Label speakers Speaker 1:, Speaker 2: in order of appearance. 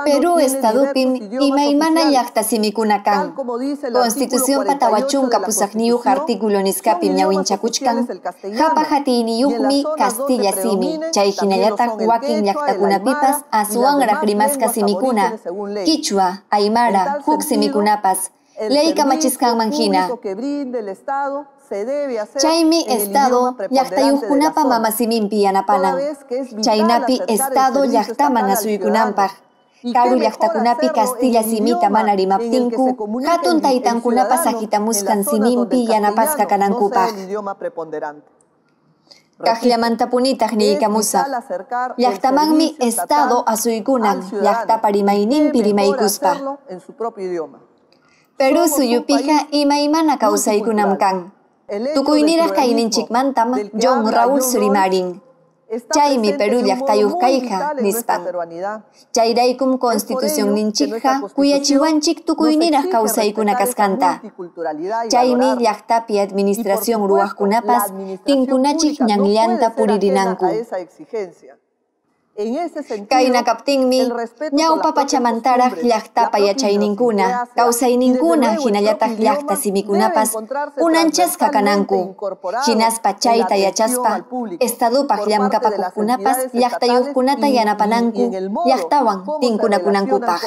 Speaker 1: Perú Estadupim imaymana llaqta simikuna kan. Constitución 40 pusagniyuq artículo nisqapim ñawinchakuchkan, qhapaq atiyniyuqmi castilla simi, chay hinallataq wakin llaqtakunapipas aswanraq rimasqa simikuna, quichua, aymara, huk simikunapas, ley kamachisqanman hina. Chaymi Estado llaqtayuqkunapa mama siminpi yanapanan. Chaynapi Estado llaqtaman asuykunanpaq. Karu llaqtakunapi castilla simita mana rimaptinku, hatun taytankunapas agitamusqan siminpi yanapasqa kanankupaq. Kaqllamantapunitaq niykamusaq. Llaqtamanmi Estado asuykunan, llaqtapa rimayninpi rimaykuspa. Perú suyupiqa imaymana kawsaykunam kan. Tukuyniraq kayninchikmantam John Raúl rimarin. Chaymi Perú llaqtayuq kayqa, nispan. Chayraykum constitucionninchikqa kuyachiwanchik tukuyniraq kawsaykuna kasqanta. Chaymi llaqtapi administración ruwaqkunapas tinkunachik ñanllanta puririnanku. Kayna kaptinmi ñawpa pachamantaraq llaqtapa yachayninkuna, kawsayninkuna hinallataq llaqta simikunapas unanchasqa kananku. Hinaspa chayta yachaspa, Estadupaq llamkapakuqkunapas llaqtayuqkunata yanapananku, llaqtawan tinkunakunankupaq.